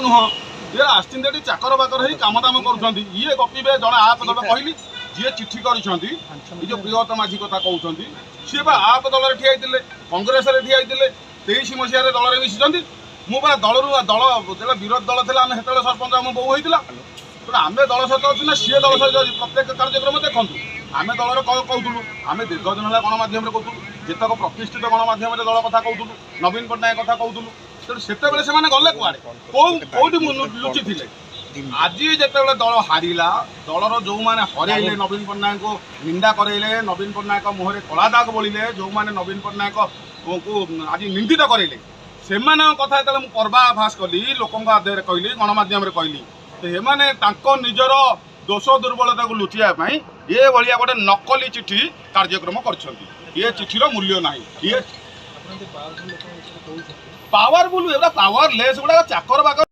ନୁହଁ, ଇଏ ଆସିଛନ୍ତି ଏଠି ଚାକର ବାକର ହେଇ କାମ ଦାମ କରୁଛନ୍ତି। ଇଏ ଗପିବେ। ଜଣେ ଆପ୍ ଦଳ କହିଲି, ଯିଏ ଚିଠି କରିଛନ୍ତି, ଏ ଯୋଉ ପ୍ରିୟତ ମାଝୀ କଥା କହୁଛନ୍ତି, ସିଏ ବା ଆପ୍ ଦଳରେ ଠିଆ ହେଇଥିଲେ, କଂଗ୍ରେସରେ ଠିଆ ହେଇଥିଲେ, 23 ମସିହାରେ ଦଳରେ ମିଶିଛନ୍ତି। ମୁଁ ବା ଦଳରୁ, ଦଳ ଯେତେବେଳେ ବିରୋଧୀ ଦଳ ଥିଲା, ଆମେ ସେତେବେଳେ ସରପଞ୍ଚ, ଆମ ବୋଉ ହେଇଥିଲା। ତେଣୁ ଆମେ ଦଳ ସହିତ ଅଛୁ ନା ସିଏ ଦଳ ସହିତ ଅଛି? ପ୍ରତ୍ୟେକ କାର୍ଯ୍ୟକ୍ରମ ଦେଖନ୍ତୁ, ଆମେ ଦଳରେ କହୁଥିଲୁ, ଆମେ ଦୀର୍ଘ ଦିନ ହେଲା ଗଣମାଧ୍ୟମରେ କହୁଥିଲୁ, ଯେତକ ପ୍ରତିଷ୍ଠିତ ଗଣମାଧ୍ୟମରେ ଦଳ କଥା କହୁଥିଲୁ, ନବୀନ ପଟ୍ଟନାୟକ କଥା କହୁଥିଲୁ। ତେଣୁ ସେତେବେଳେ ସେମାନେ ଗଲେ କୁଆଡ଼େ? କୋଉ କୋଉଠି ଲୁଚିଥିଲେ? ଆଜି ଯେତେବେଳେ ଦଳ ହାରିଲା, ଦଳର ଯେଉଁମାନେ ହରେଇଲେ, ନବୀନ ପଟ୍ଟନାୟକଙ୍କୁ ନିନ୍ଦା କରେଇଲେ, ନବୀନ ପଟ୍ଟନାୟକ ମୁହଁରେ କଳା ଦାଗ ବୋଳିଲେ, ଯେଉଁମାନେ ନବୀନ ପଟ୍ଟନାୟକଙ୍କୁ ଆଜି ନିନ୍ଦିତ କରେଇଲେ, ସେମାନଙ୍କ କଥା ଯେତେବେଳେ ମୁଁ ପର୍ଦ୍ଦାଫାଶ କଲି, ଲୋକଙ୍କ ଆଗରେ କହିଲି, ଗଣମାଧ୍ୟମରେ କହିଲି, ତ ଏମାନେ ତାଙ୍କ ନିଜର ଦୋଷ ଦୁର୍ବଳତାକୁ ଲୁଚିବା ପାଇଁ ଏ ଭଳିଆ ଗୋଟେ ନକଲି ଚିଠି କାର୍ଯ୍ୟକ୍ରମ କରିଛନ୍ତି। ଏ ଚିଠିର ମୂଲ୍ୟ ନାହିଁ। ଇଏ ପାୱାରଫୁଲ, ଏଗୁଡ଼ା ପାୱାରଲେସ୍ ଗୁଡ଼ାକ, ଚାକର ବାକର।